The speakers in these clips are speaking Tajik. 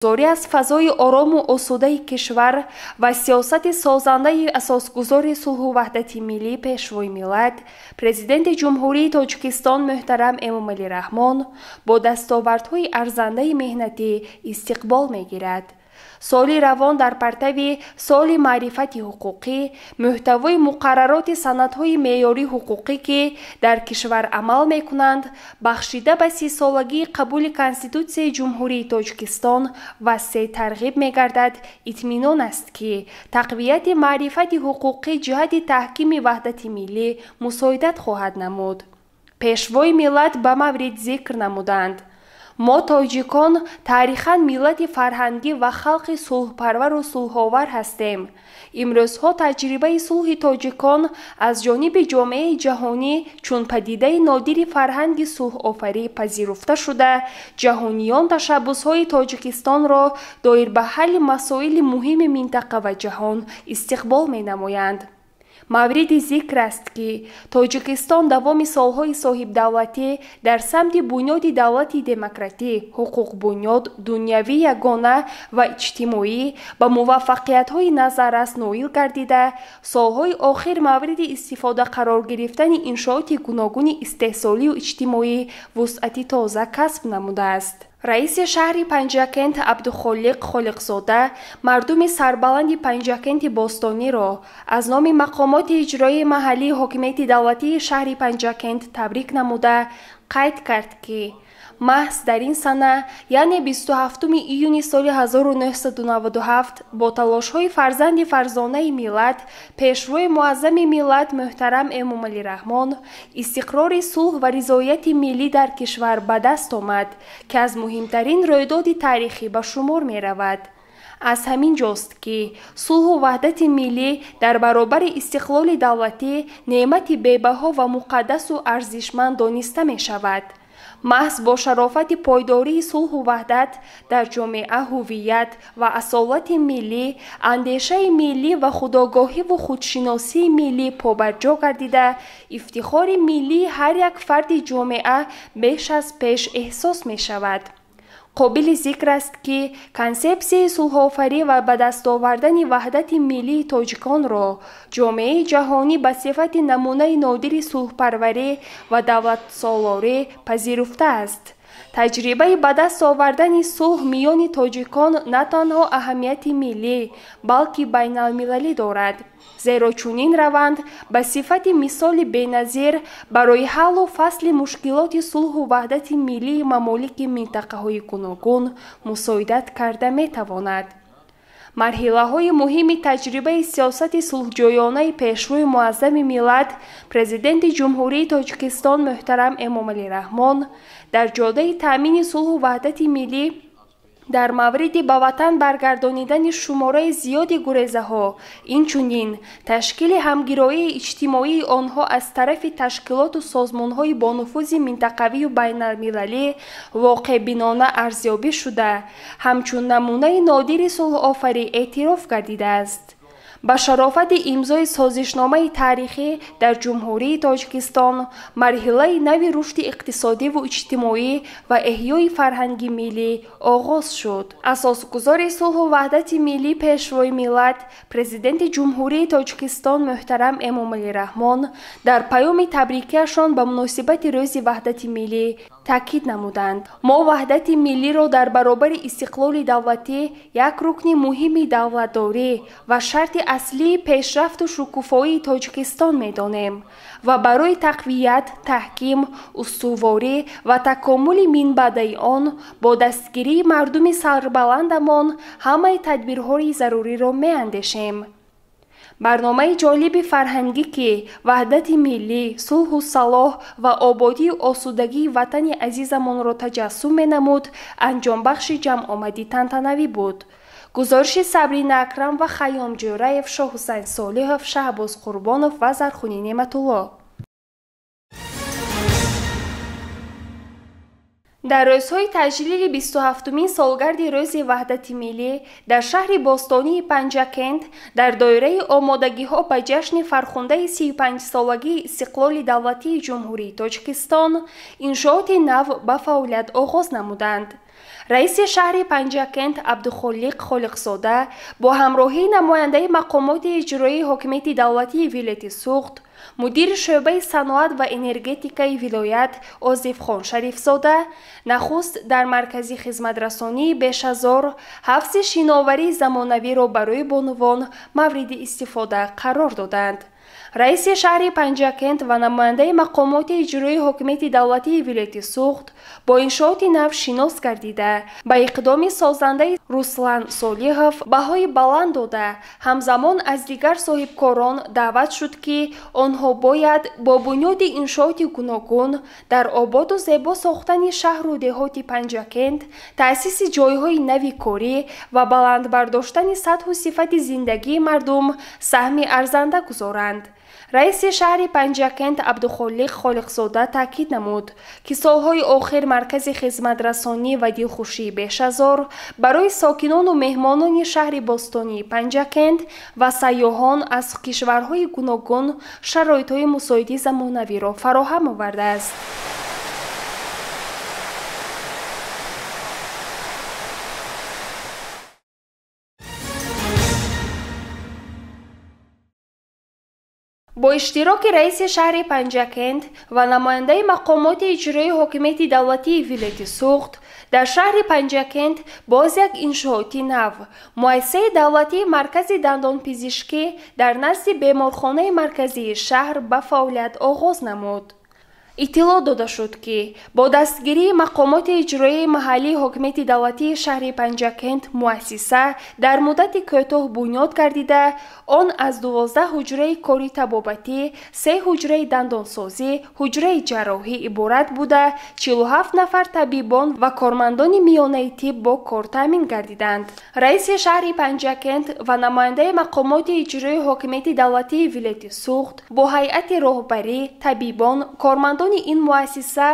Зорӣ аз фазои орому осудаи кишвар ва сиёсати созандаи асосгузори сулҳу ваҳдати миллӣ, Пешвои миллат, Президенти Ҷумҳурии Тоҷикистон муҳтарам Эмомалӣ Раҳмон бо дастовардҳои арзандаи меҳнатӣ истиқбол мегирад. Соли равон дар партави соли маърифати ҳуқуқӣ муҳтавои муқаррароти санадҳои меъёрии ҳуқуқӣ, ки дар кишвар амал мекунанд, бахшида ба 30-солагии қабули Конститутсияи Ҷумҳурии Тоҷикистон васеъ тарғиб мегардад. Итминон аст, ки тақвияти маърифати ҳуқуқӣ ҷиҳати таҳкими ваҳдати миллӣ мусоидат хоҳад намуд. Пешвои миллат ба маврид зикр намуданд: мо, тоҷикон, таърихан миллати фарҳангӣ ва халқи сулҳпарвару сулҳовар ҳастем. Имрӯзҳо таҷрибаи сулҳи тоҷикон аз ҷониби ҷомеаи ҷаҳонӣ чун падидаи нодири фарҳанги сулҳофарӣ пазируфта шуда, ҷаҳониён ташаббусҳои Тоҷикистонро доир ба ҳалли масоили муҳими минтақа ва ҷаҳон истиқбол менамоянд. Мавриди зикр аст, ки Тоҷикистон давоми солҳои соҳибдавлатӣ дар самти бунёди давлати демократӣ, ҳуқуқбунёд, дунявӣ ягона ва иҷтимоӣ ба муваффақиятҳои назаррас ноил гардида, солҳои охир мавриди истифода қарор гирифтани иншооти гуногуни истеҳсолию иҷтимоӣ вусъати тоза касб намудааст. Раиси шаҳри Панҷакент Абдухолиқ Холиқзода мардуми сарбаланди Панҷакенти бостониро аз номи мақомоти иҷроии маҳаллии ҳокимияти давлатии шаҳри Панҷакент табрик намуда, қайд кард, ки маҳз дар ин сана, яъне 27 июни соли 1997, бо талошҳои фарзанди фарзонаи миллат, Пешвои муаззами миллат муҳтарам Эмомалӣ Раҳмон, истиқрори сулҳ ва ризояти миллӣ дар кишвар ба даст омад, ки аз муҳимтарин рӯйдоди таърихӣ ба шумор меравад. Аз ҳамин ҷост, ки сулҳу ваҳдати миллӣ дар баробари истиқлоли давлатӣ неъмати бебаҳо ва муқаддасу арзишманд дониста мешавад. Маҳз бо шарофати пойдории сулҳу ваҳдат дар ҷомеа ҳувият ва асолати миллӣ, андешаи миллӣ ва худогоҳиву худшиносии миллӣ побарҷо гардида, ифтихори миллии ҳар як фарди ҷомеа беш аз пеш эҳсос мешавад. Қобили зикр аст, ки консепсияи сулҳофарӣ ва ба даст овардани ваҳдати миллии тоҷиконро ҷомеаи ҷаҳонӣ ба сифати намунаи нодири сулҳпарварӣ ва давлатсолорӣ пазируфтааст. Таҷрибаи ба даст овардани сулҳ миёни тоҷикон на танҳо аҳамияти миллӣ, балки байналмилалӣ дорад, зеро чунин раванд ба сифати мисоли беназир барои ҳаллу фасли мушкилоти сулҳу ваҳдати миллии мамолики минтақаҳои гуногун мусоидат карда метавонад. Марҳилаҳои муҳими таҷрибаи сиёсати сулҳҷӯёнаи Пешвои муаззами миллат, Президенти Ҷумҳурии Тоҷикистон муҳтарам Эмомалӣ Раҳмон дар ҷодаи таъмини сулҳу ваҳдати миллӣ дар мавриди ба ватан баргардонидани шумораи зиёди гурезаҳо, инчунин ташкили ҳамгироии иҷтимоии онҳо аз тарафи ташкилоту созмонҳои бонуфузи минтақавию байналмилалӣ воқеъбинона арзёбӣ шуда, ҳамчун намунаи нодири сулҳофарӣ эътироф гардидааст. Ба шарофати имзои созишномаи таърихӣ дар Ҷумҳурии Тоҷикистон марҳилаи нави рушди иқтисодиву иҷтимоӣ ва эҳёи фарҳанги миллӣ оғоз шуд. Асосгузори сулҳу ваҳдати миллӣ, Пешвои миллат, Президенти Ҷумҳурии Тоҷикистон муҳтарам Эмомалӣ Раҳмон дар паёми табрикиашон ба муносибати Рӯзи ваҳдати миллӣ таъкид намуданд: мо ваҳдати миллиро дар баробари истиқлоли давлатӣ як рукни муҳими давлатдорӣ ва шарти аслии пешрафту шукуфоии Тоҷикистон медонем ва барои тақвият, таҳким, устуворӣ ва такомули минбаъдаи он бо дастгирии мардуми сарбаландамон ҳамаи тадбирҳои заруриро меандешем. Барномаи ҷолиби фарҳангӣ, ки ваҳдати миллӣ, сулҳу салоҳ ва ободию осудагии ватани азизамонро таҷассум менамуд, анҷомбахши ҷамъомади тантанавӣ буд. Гузориши Сабрина Акрам ва Хайём Ҷӯраев, Шоҳҳусайн Солиҳов, Шаҳбоз Қурбонов ва Зархунӣ Неъматулло. Дар рӯзҳои таҷлили 27-умин солгарди Рӯзи ваҳдати миллӣ дар шаҳри бостонии Панҷакент дар доираи омодагиҳо ба ҷашни фархундаи 35-солагии истиқлоли давлатии Ҷумҳурии Тоҷикистон иншооти нав ба фаъолият оғоз намуданд. Раиси шаҳри Панҷакент Абдухолиқ Холиқзода бо ҳамроҳии намояндаи мақомоти иҷроии ҳокимияти давлатии вилояти Суғд, мудири шӯъбаи саноат ва энергетикаи вилоят Озифхон Шарифзода нахуст дар маркази хизматрасонии Бешазор ҳавзи шиноварии замонавиро барои бонувон мавриди истифода қарор доданд. Раиси шаҳри Панҷакент ва намояндаи мақомоти иҷроии ҳокимияти давлатии вилояти Суғд бо иншооти нав шинос гардида, ба иқдоми созандаи Руслан Солиҳов баҳои баланд дода, ҳамзамон аз дигар соҳибкорон даъват шуд, ки онҳо бояд бо бунёди иншооти гуногун дар ободу зебо сохтани шаҳру деҳоти Панҷакент, таъсиси ҷойҳои нави корӣ ва баланд бардоштани сатҳу сифати зиндагии мардум саҳми арзанда гузоранд. Раиси шаҳри Панҷакент Абдухолиқ Холиқзода таъкид намуд, ки солҳои охир маркази хизматрасонӣ ва дилхушии Бешазор барои сокинону меҳмонони шаҳри бостонии Панҷакент ва сайёҳон аз кишварҳои гуногун шароитҳои мусоиди замонавиро фароҳам овардааст. Бо иштироки раиси шаҳри Панҷакент ва намояндаи мақомоти иҷроии ҳокимияти давлатии вилояти Суғд дар шаҳри Панҷакент боз як иншооти нав, муассисаи давлатии маркази дандонпизишкӣ дар назди беморхонаи марказии шаҳр ба фаъолият оғоз намуд. Иттилоъ дода шуд, ки бо дастгирии мақомоти иҷроии маҳаллии ҳокимияти давлатии шаҳри Панҷакент муассиса дар муддати кӯтоҳ бунёд гардида, он аз 12 ҳуҷраи кори табобатӣ, 3 ҳуҷраи дандонсозӣ, ҳуҷраи ҷарроҳӣ иборат буда, 47 нафар табибон ва кормандони миёнаи тиб бо кор таъмин гардиданд. Раиси шаҳри Панҷакент ва намояндаи мақомоти иҷроии ҳокимияти давлатии вилояти Суғд бо ҳайати роҳбарӣ, табибон, кормандони ин муассиса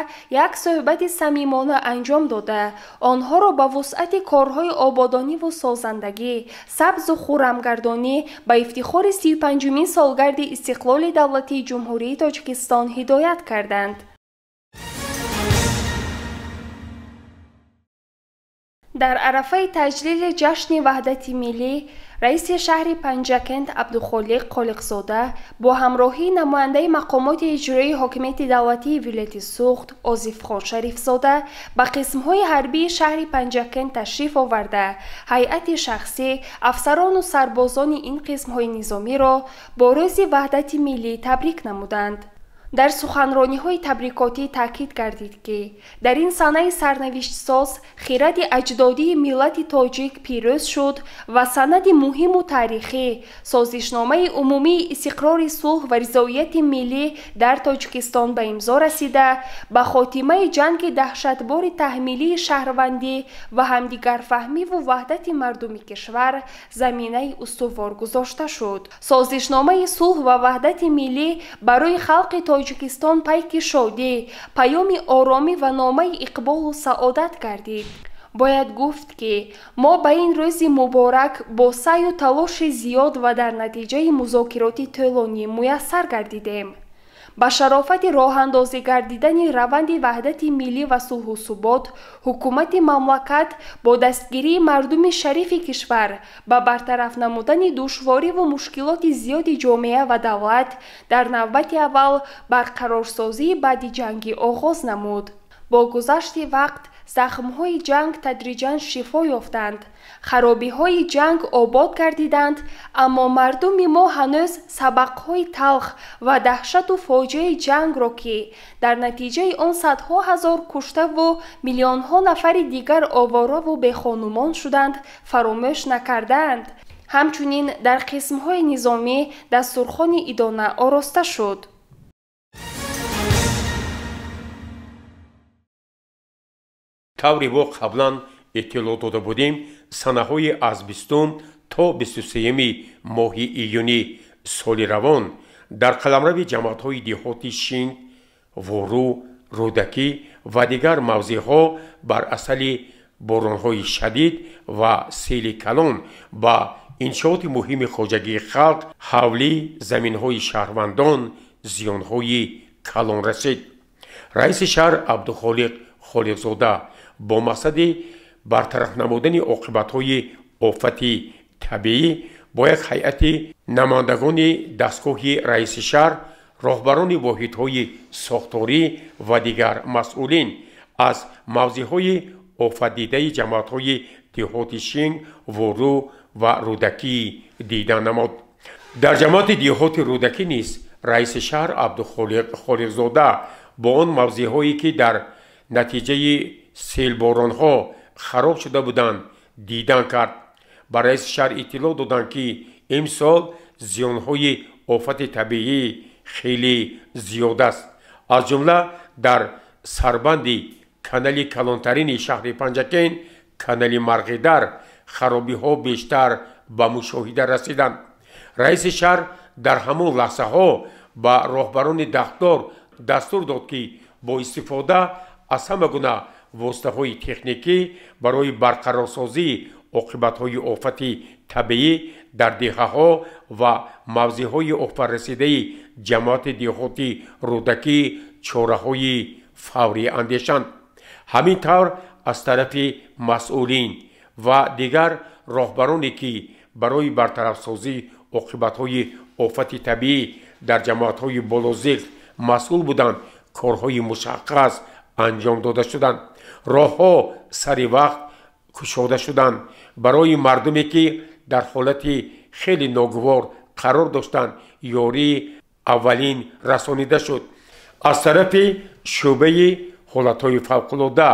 як суҳбати самимона анҷом дода, онҳоро ба вусъати корҳои ободониву созандагӣ, сабзу хуррамгардонӣ ба ифтихори 35-умин солгарди истиқлоли давлатии Ҷумҳурии Тоҷикистон ҳидоят карданд. Дар арафаи таҷлили ҷашни ваҳдати миллӣ раиси шаҳри Панҷакент Абдухолиқ Холиқзода бо ҳамроҳии намояндаи мақомоти иҷроии ҳокимияти давлатии вилояти Суғд Озифхон Шарифзода ба қисмҳои ҳарбии шаҳри Панҷакент ташриф оварда, ҳайати шахсӣ, афсарону сарбозони ин қисмҳои низомиро бо рӯзи ваҳдати миллӣ табрик намуданд. Дар суханрониҳои табрикотӣ таъкид гардид, ки дар ин санаи сарнавиштсоз хиради аҷдодии миллати тоҷик пирӯз шуд ва санади муҳиму таърихӣ созишномаи умумии истиқрори сулҳ ва ризоияти миллӣ дар Тоҷикистон ба имзо расида, ба хотимаи ҷанги даҳшатбори таҳмилии шаҳрвандӣ ва ҳамдигарфаҳмиву ваҳдати мардуми кишвар заминаи устувор гузошта шуд. Созишномаи сулҳ ва ваҳдати миллӣ барои халқи Тоҷикистон пайки шодӣ, паёми оромӣ ва номаи иқболу саодат гардид. Бояд гуфт, ки мо ба ин рӯзи муборак бо саъю талоши зиёд ва дар натиҷаи музокироти тӯлонӣ муяссар гардидем. Ба шарофати роҳандозӣ гардидани раванди ваҳдати миллӣ ва сулҳу субот, ҳукумати мамлакат бо дастгирии мардуми шарифи кишвар ба бартараф намудани душвориву мушкилоти зиёди ҷомеа ва давлат дар навбати аввал барқарорсозии баъди ҷангӣ оғоз намуд. Бо гузашти вақт захмҳои ҷанг тадриҷан шифо ёфтанд, харобиҳои ҷанг обод гардиданд, аммо мардуми мо ҳанӯз сабақҳои талх ва даҳшату фоҷиаи ҷангро, ки дар натиҷаи он садҳо ҳазор куштаву миллионҳо нафари дигаровораву бехонумон шуданд, фаромӯш накардаанд. Ҳамчунин дар қисмҳои низомӣ дастурхони идона ороста шуд. Тавре мо қаблан иттилоъ дода будем, санаҳои аз 20 то 23 моҳи июни соли равон дар қаламрави ҷамоатҳои деҳоти Шинг, Вору, Рӯдакӣ ва дигар мавзеъҳо бар асари боронҳои шадид ва сели калон ба иншооти муҳими хоҷагии халқ, ҳавлӣ, заминҳои шаҳрвандон зиёнҳои калон расид. Раиси шаҳр Абдухолиқ Холиқзода бо мақсади бартараф намудани оқибатҳои офати табиӣ бо як ҳайати намояндагони дастгоҳи раиси шаҳр, роҳбарони воҳидҳои сохторӣ ва дигар масъулин аз мавзеъҳои офатдидаи ҷамоатҳои деҳоти Шинг, Вору ва Рӯдакӣ дида намуд. Дар ҷамоати деҳоти Рӯдакӣ низ раиси шаҳр Абдухолиқ Холиқзода бо он мавзеъҳое ки дар натиҷаи селборонҳо хароб шуда буданд дидан кард. Ба раиси шаҳр иттилоъ доданд, ки имсол зиёнҳои офати табиӣ хеле зиёд аст. Аз ҷумла дар сарбанди канали калонтарини шаҳри Панҷакент, канали Марғидар, харобиҳо бештар ба мушоҳида расиданд. Раиси шаҳр дар ҳамон лаҳзаҳо ба роҳбарони дахлдор дастур дод, ки бо истифода аз ҳама гуна воситаҳои техникӣ барои барқарорсозии оқибатҳои офати табиӣ дар деҳаҳо ва мавзеъҳои офаррасидаи ҷамоати деҳоти Рӯдакӣ чораҳои фаврӣ андешанд. Ҳамин тавр аз тарафи масъулин ва дигар роҳбароне ки барои бартарафсозии оқибатҳои офати табиӣ дар ҷамоатҳои болозикр масъул буданд, корҳои мушаххас анҷом дода шуданд. Роҳҳо сари вақт кушода шуданд. Барои мардуме ки дар ҳолати хеле ногувор қарор доштанд, ёрии аввалин расонида шуд. Аз тарафи шӯъбаи ҳолатҳои фавқулода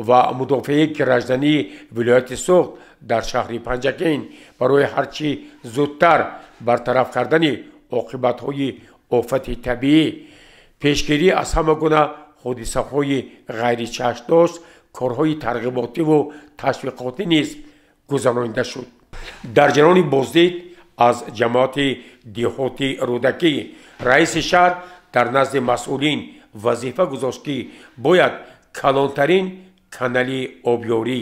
ва мудофиаи граждании вилояти Суғд дар шаҳри Панҷакент барои ҳарчи зудтар бартараф кардани оқибатҳои офати табиӣ, пешгирӣ аз ҳама гуна ҳодисаҳои ғайричашмдошт, корҳои тарғиботиву ташвиқотӣ низ гузаронида шуд. Дар ҷараёни боздид аз ҷамоати деҳоти Рӯдакӣ раиси шаҳр дар назди масъулин вазифа гузошт, ки бояд калонтарин канали обёрӣ,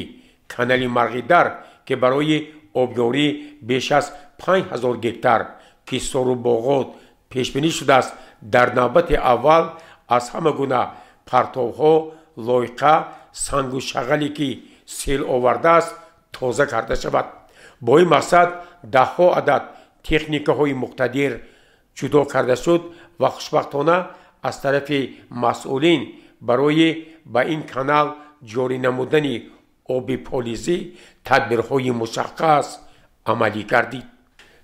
канали Марғидар, ки барои обёрӣ беш аз 5000 гектар кисору боғот пешбинӣ шудааст, дар навбати аввал аз ҳама гуна партовҳо, лойқа, сангу шағале ки сел овардааст тоза карда шавад. Бо ин мақсад даҳҳо адад техникаҳои муқтадир ҷудо карда шуд ва хушбахтона аз тарафи масъулин барои ба ин канал ҷорӣ намудани оби полизӣ тадбирҳои мушаххас амалӣ гардид.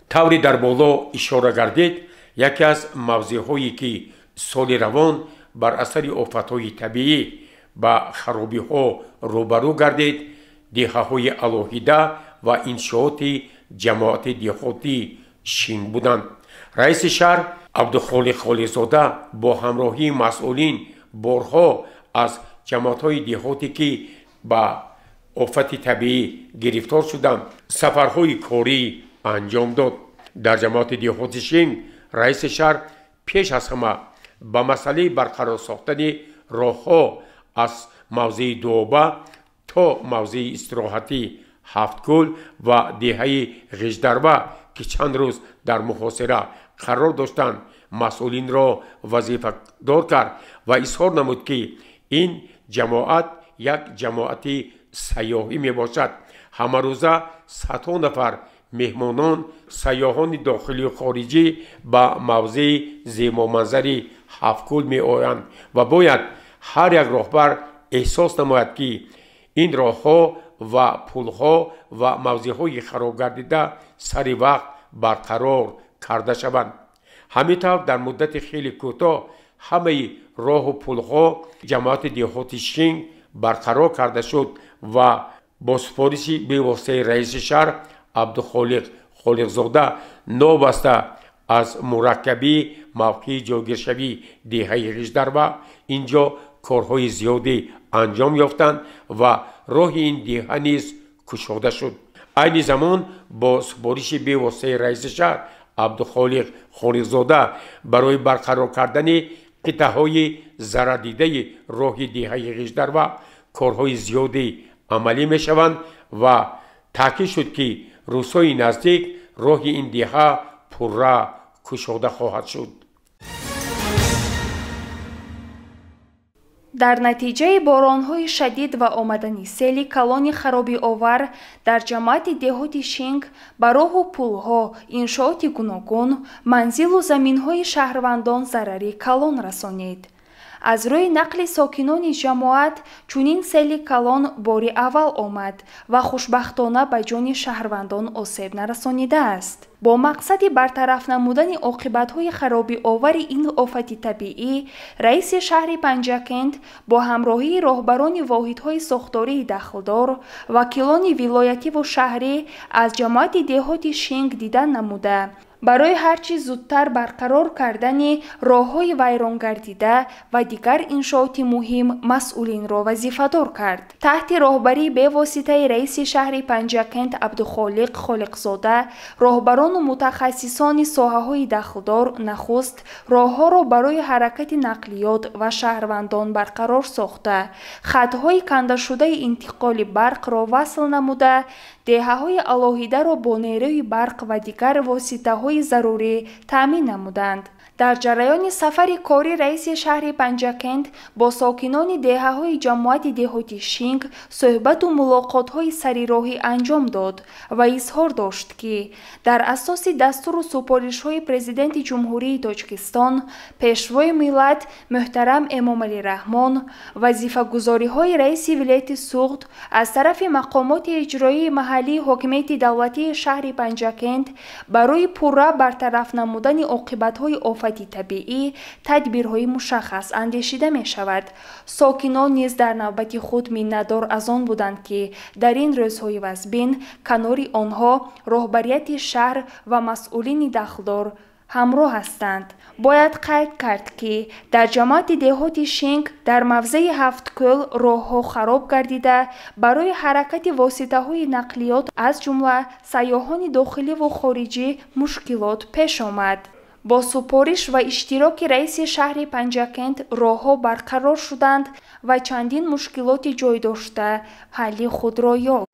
Тавре дар боло ишора гардид, яке аз мавзеъҳое ки соли равон бар асари офатҳои табиӣ ба харобиҳо рӯбарӯ гардид, деҳаҳои алоҳида ва иншооти ҷамоати деҳотӣ Шинг буданд. Раиси шаҳр Абдухолиқ Холиқзода бо ҳамроҳии масъулин борҳо аз ҷамоатҳои деҳоте ки ба офати табиӣ гирифтор шуданд сафарҳои корӣ анҷом дод. Дар ҷамоати деҳоти Шинг раиси шаҳр пеш аз ҳама ба масъалаи барқарор сохтани роҳҳо аз мавзеи Дуоба то мавзеи истироҳатӣ Ҳафткӯл ва деҳаи Ғиждарва, ки чанд рӯз дар муҳосира қарор доштанд, масъулинро вазифадор кард ва изҳор намуд, ки ин ҷамоат як ҷамоати сайёҳӣ мебошад. Ҳамарӯза садҳо нафар меҳмонон, сайёҳони дохилию хориҷӣ ба мавзеи зебоманзари Ҳафткӯл меоянд ва бояд ҳар як роҳбар эҳсос намояд, ки ин роҳҳо ва пулҳо ва мавзеъҳои харобгардида сари вақт барқарор карда шаванд. Ҳамин тавр дар муддати хеле кӯтоҳ ҳамаи роҳу пулҳо ҷамоати деҳоти Шинг барқарор карда шуд ва бо супориши бевоситаи раиси шаҳр Абдухолиқ Холиқзода новобаста аз мураккабии мавқеи ҷойгиршавии деҳаи Ғиждарва ин ҷо корҳои зиёде анҷом ёфтанд ва роҳи ин деҳа низ кушода шуд. Айни замон бо супориши бевоситаи раиси шаҳр Абдухолиқ Холиқзода барои барқарор кардани қитъаҳои зарардидаи роҳи деҳаи Ғиждарва корҳои зиёде амалӣ мешаванд ва таъкид шуд, ки рӯзҳои наздик роҳи ин деҳа пурра кушода хоҳад шуд. Дар натиҷаи боронҳои шадид ва омадани сели калони харобиовар дар ҷамоати деҳоти Шинг ба роҳу пулҳо, иншооти гуногун, манзилу заминҳои шаҳрвандон зарари калон расонид. Аз рӯи нақли сокинони ҷамоат, чунин сели калон бори аввал омад ва хушбахтона ба ҷони шаҳрвандон осеб нарасонидааст. Бо мақсади бартараф намудани оқибатҳои харобиовари ин офати табиӣ, раиси шаҳри Панҷакент бо ҳамроҳии роҳбарони воҳидҳои сохтории дахлдор, вакилони вилоятиву шаҳрӣ аз ҷамоати деҳоти Шинг дидан намуда, барои ҳарчи зудтар барқарор кардани роҳҳои вайронгардида ва дигар иншооти муҳим масъулинро вазифадор кард. Таҳти роҳбарии бевоситаи раиси шаҳри Панҷакент Абдухолиқ Холиқзода, роҳбарону мутахассисони соҳаҳои дахлдор нахуст роҳҳоро барои ҳаракати нақлиёт ва шаҳрвандон барқарор сохта, хатҳои кандашудаи интиқоли барқро васл намуда, деҳаҳои алоҳидаро бо нерӯи барқ ва дигар воситаҳои зарурӣ таъмин намуданд. Дар ҷараёни сафари корӣ раиси шаҳри Панҷакент бо сокинони деҳаҳои ҷамоати деҳоти Шинг суҳбату мулоқотҳои сарироҳӣ анҷом дод ва изҳор дошт, ки дар асоси дастуру супоришҳои Президенти Ҷумҳурии Тоҷикистон, Пешвои миллат муҳтарам Эмомалӣ Раҳмон, вазифагузориҳои раиси вилояти Суғд аз тарафи мақомоти иҷроии маҳаллии ҳокимияти давлатии шаҳри Панҷакент барои пурра бартараф намудани оқибатҳои офати табиӣ тадбирҳои мушаххас андешида мешавад. Сокинон низ дар навбати худ миннатдор аз он буданд, ки дар ин рӯзҳои вазбин канори онҳо роҳбарияти шаҳр ва масъулини дахлдор ҳамроҳ ҳастанд. Бояд қайд кард, ки дар ҷамоати деҳоти Шинг дар мавзеи Ҳафткӯл роҳҳо хароб гардида, барои ҳаракати воситаҳои нақлиёт, аз ҷумла сайёҳони дохиливу хориҷӣ мушкилот пеш омад. Бо супориш ва иштироки раиси шаҳри Панҷакент роҳҳо барқарор шуданд ва чандин мушкилоти ҷой дошта ҳалли худро ёфт.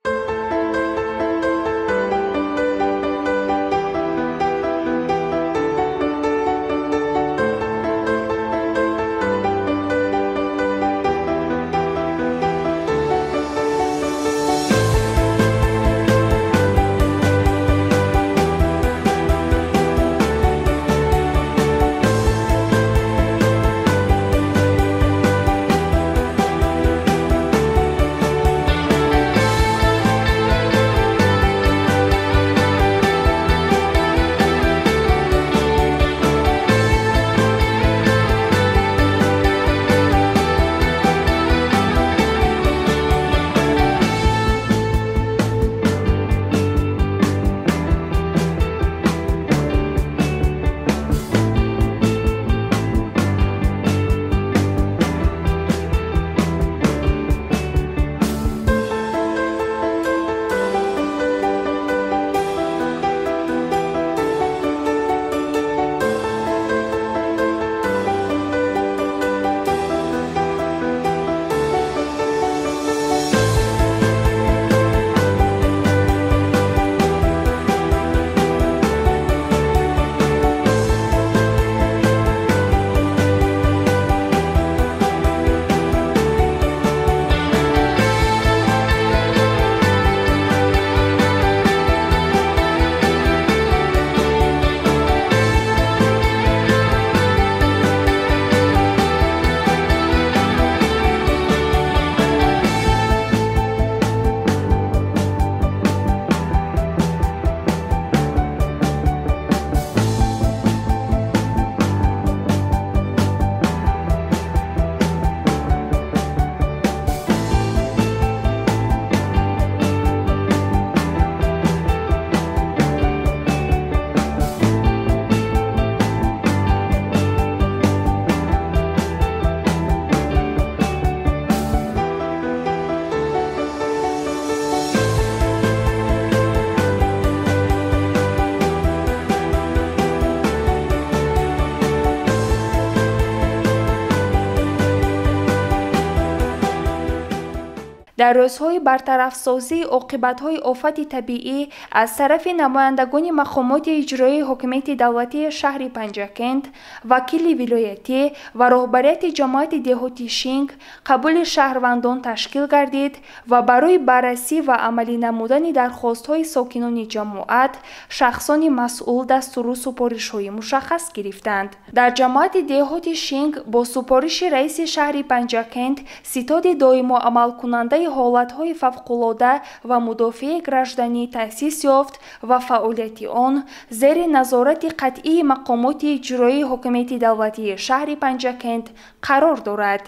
Дар рӯзҳои бартарафсозии оқибатҳои офати табиӣ аз тарафи намояндагони мақомоти иҷроии ҳокимияти давлатии шаҳри Панҷакент, вакили вилоятӣ ва роҳбарияти ҷамоати деҳоти Шинг қабули шаҳрвандон ташкил гардид ва барои баррасӣ ва амалӣ намудани дархостҳои сокинони ҷамоат шахсони масъул дастуру супоришҳои мушаххас гирифтанд. Дар ҷамоати деҳоти Шинг бо супориши раиси шаҳри Панҷакент ситоди доимо амалкунандаи ҳолатҳои фавқулода ва мудофиаи гражданӣ таъсис ёфт ва фаъолияти он зери назорати қатъии мақомоти иҷроии ҳокимияти давлатии шаҳри Панҷакент қарор дорад.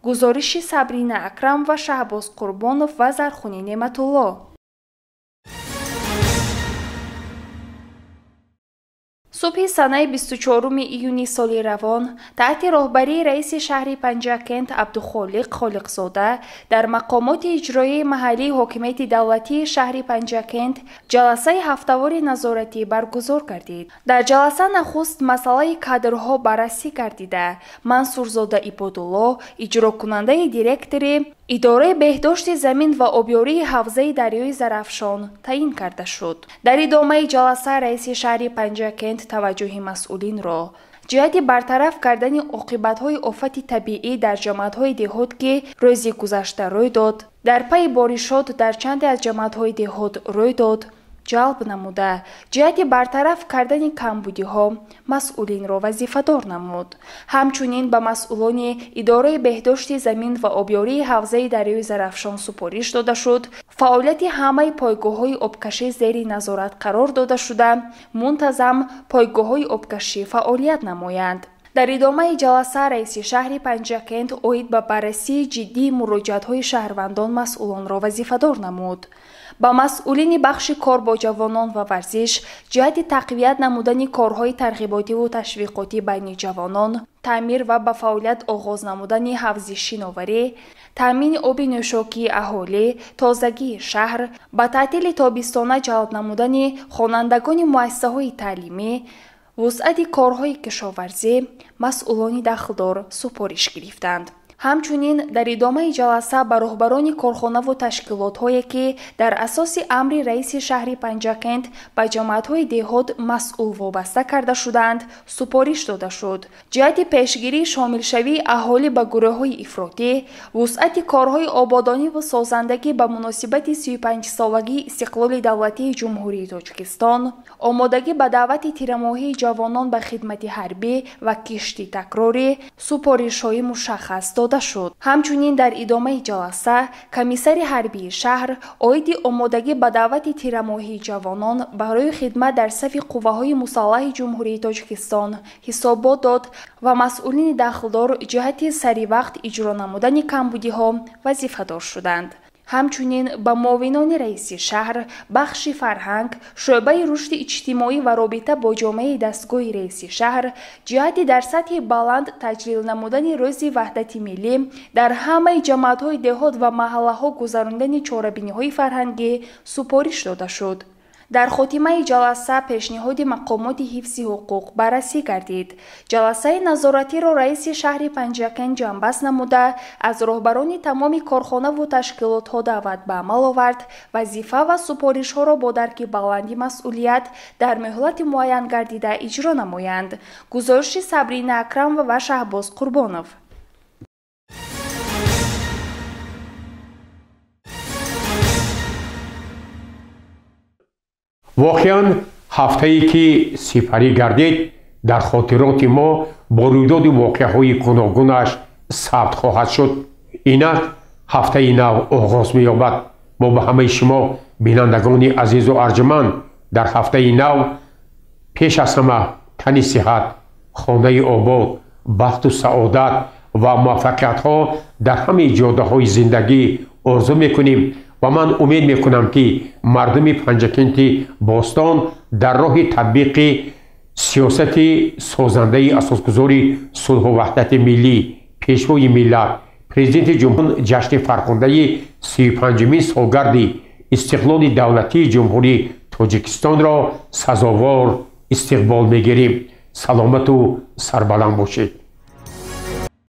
Гузориши Сабрина Акрам ва Шаҳбоз Қурбонов ва Зархуни Неъматулло. Субҳи санаи 24 июни соли равон таҳти роҳбарии раиси шаҳри Панҷакент Абдухолиқ Холиқзода дар мақомоти иҷроияи маҳаллии ҳокимияти давлатии шаҳри Панҷакент ҷаласаи ҳафтавори назоратӣ баргузор гардид. Дар ҷаласа нахуст масъалаи кадрҳо баррасӣ гардида, Мансурзода Ибодулло, иҷрокунандаи директори Идораи беҳдошти замин ва обёрии ҳавзаи дарёи Зарафшон таъин карда шуд. Дар идомаи ҷаласа раиси шаҳри Панҷакент таваҷҷӯҳи масъулинро ҷиҳати бартараф кардани оқибатҳои офати табиӣ дар ҷамоатҳои деҳот, ки рӯзи гузашта рӯй дод, дар пайи боришот дар чанде аз ҷамоатҳои деҳот рӯй дод, ҷалб намуда, ҷиҳати бартараф кардани камбудиҳо масъулинро вазифадор намуд. Ҳамчунин ба масъулони Идораи беҳдошти замин ва обёрии ҳавзаи дарёи Зарафшон супориш дода шуд, фаъолияти ҳамаи пойгоҳҳои обкашӣ зери назорат қарор дода шуда, мунтазам пойгоҳҳои обкашӣ фаъолият намоянд. Дар идомаи ҷаласа раиси шаҳри Панҷакент оид ба баррасии ҷиддии муроҷиатҳои шаҳрвандон масъулонро вазифадор намуд. Ба масъулини бахши кор бо ҷавонон ва варзиш ҷиҳати тақвият намудани корҳои тарғиботиву ташвиқотӣ байни ҷавонон, таъмир ва ба фаъолият оғоз намудани ҳавзи шиноварӣ, таъмини оби нӯшокии аҳолӣ, тозагии шаҳр, ба таътили тобистона ҷалб намудани хонандагони муассисаҳои таълимӣ, вусъати корҳои кишоварзӣ масъулони дахлдор супориш гирифтанд. Ҳамчунин дар идомаи ҷаласа ба роҳбарони корхонаву ташкилотҳое, ки дар асоси амри раиси шаҳри Панҷакент ба ҷамоатҳои деҳот масъул вобаста карда шудаанд, супориш дода шуд. Ҷиҳати пешгирии шомилшавии аҳолӣ ба гурӯҳҳои ифротӣ, вусъати корҳои ободониву созандагӣ ба муносибати 35-солагии истиқлоли давлатии Ҷумҳурии Тоҷикистон, омодагӣ ба даъвати тирамоҳии ҷавонон ба хидмати ҳарбӣ ва кишти такрорӣ супоришҳои мушаххас дода шуд. Ҳамчунин дар идомаи ҷаласа комиссари ҳарбии шаҳр оиди омодагӣ ба даъвати тирамоҳии ҷавонон барои хидмат дар сафи қувваҳои мусаллаҳи Ҷумҳурии Тоҷикистон ҳисобот дод ва масъулини дахлдор ҷиҳати саривақт иҷро намудани камбудиҳо вазифадор шуданд. Ҳамчунин ба муовинони раиси шаҳр, бахши фарҳанг, шӯъбаи рушди иҷтимоӣ ва робита бо ҷомеаи дастгоҳи раиси шаҳр ҷиҳати дар сатҳи баланд таҷлил намудани рӯзи ваҳдати миллӣ дар ҳамаи ҷамоатҳои деҳот ва маҳаллаҳо гузарондани чорабиниҳои фарҳангӣ супориш дода шуд. Дар хотимаи ҷаласа пешниҳоди мақомоти ҳифзи ҳуқуқ баррасӣ гардид. Ҷаласаи назоратиро раиси шаҳри Панҷакент ҷамъбаст намуда, аз роҳбарони тамоми корхонаву ташкилотҳо даъват ба амал овард, вазифа ва супоришҳоро бо дарки баланди масъулият дар муҳлати муайян гардида иҷро намоянд. Гузориши Сабрина Акрамова ва Шаҳбоз Қурбонов. Воқеан ҳафтае ки сипарӣ гардид дар хотироти мо бо рӯйдоди воқеаҳои гуногунаш сабт хоҳад шуд. Инак ҳафтаи нав оғоз меёбад. Мо ба ҳамаи шумо бинандагони азизу арҷуманд дар ҳафтаи нав пеш аз ҳама тани сиҳат, хонаи обод, бахту саодат ва муваффақиятҳо дар ҳамаи ҷодаҳои зиндагӣ орзу мекунем ва ман умед мекунам ки мардуми Панҷакенти бостон дар роҳи татбиқи сиёсати созандаи асосгузори сулҳу ваҳдати миллӣ, пешвои миллат, президенти ҷумҳур ҷашни фархундаи 35-умин солгарди истиқлоли давлатии Ҷумҳурии Тоҷикистонро сазовор истиқбол мегирем. Саломату сарбаланд бошед.